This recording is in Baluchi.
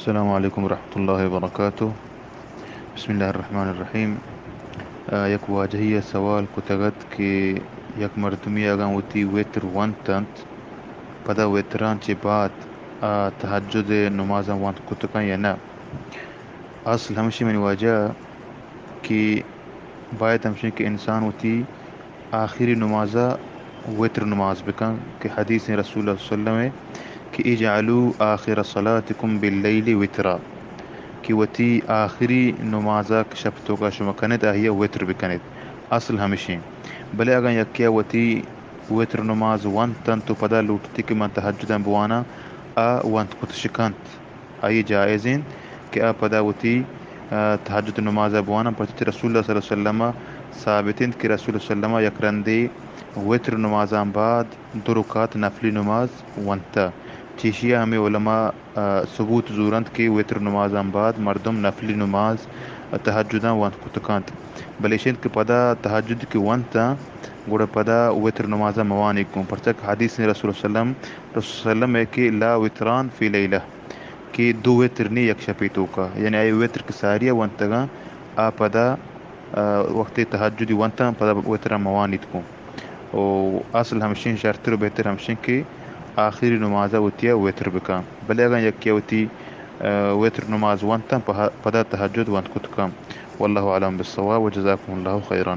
السلام علیکم ورحمۃ اللہ وبرکاتہ۔ بسم اللہ الرحمن الرحیم۔ آ، یک واجہی ءَ سوال کتگ ات کہ یک مردمی اگاں وتی وتر ونت انت، پدا وتران چہ بعد آ تہجد ءِ نمازاں ونت کتکاں یا نہ؟ اصل ہمشی منی واجہ کہ باید ہمشی کہ انسان وتی آخری نمازا وتر نماز بکن کہ حدیث رسول اللہ صلی اللہ علیہ وسلم ہے کہ اجعلوا آخر صلاتکم باللیل وترا، کہ وتی آخری نمازا کہ شپ توکا شما کنید آہیا وتر بکنید۔ اصل ہمشیں۔ بلے اگاں یکیا وتی وتر نماز ونت انت و پدا لوٹتی کہ من تہجداں بواناں، آ ونت کت شکنت۔ آئی جائز انت کہ آ پدا وتی، آ، تہجد نماز ءَ بواناں، پرچہ رسول اللہ صلی اللہ علیہ وسلم ءَ ثابت انت کہ رسول اللہ صلی اللہ علیہ وسلم ءَ یک رندے وتر نمازاں بعد دو رکعت نفلی نماز ونتہ۔ چیشی ءَ ہمے علماء، آ، ثبوت زورنت کہ وتر نمازاں بعد مردم نفلی نماز تہجداں ونت کت کنت۔ بلے ایش انت کہ پدا تہجد کہ ونتاں، گڑا پدا وتر نمازاں موانیت گوں، پرچہ کہ حدیث رسول صلی اللہ علیہ وسلم، رسول صلی اللہ علیہ وسلم ہے کہ لا وتران فی لیلہ، کہ دو وتر نی یک شپے توکا، یعنی آئی وتر کہ ساریا ونتگاں، آ پدا، آ، وقت تہجدی ونتاں، پدا وترا موانیت گوں۔ و اصل ہمشیں، شرتر و بہتر ہمشیں کہ آخری نمازا وتیا وتر بکن۔ بلے اگاں یکیا وتی، آ، وتر نماز ونتاں، پہ-، پدا تہجد ونت کت کن۔ واللہ اعلم بالصواب و جزاکم اللہ خیرا۔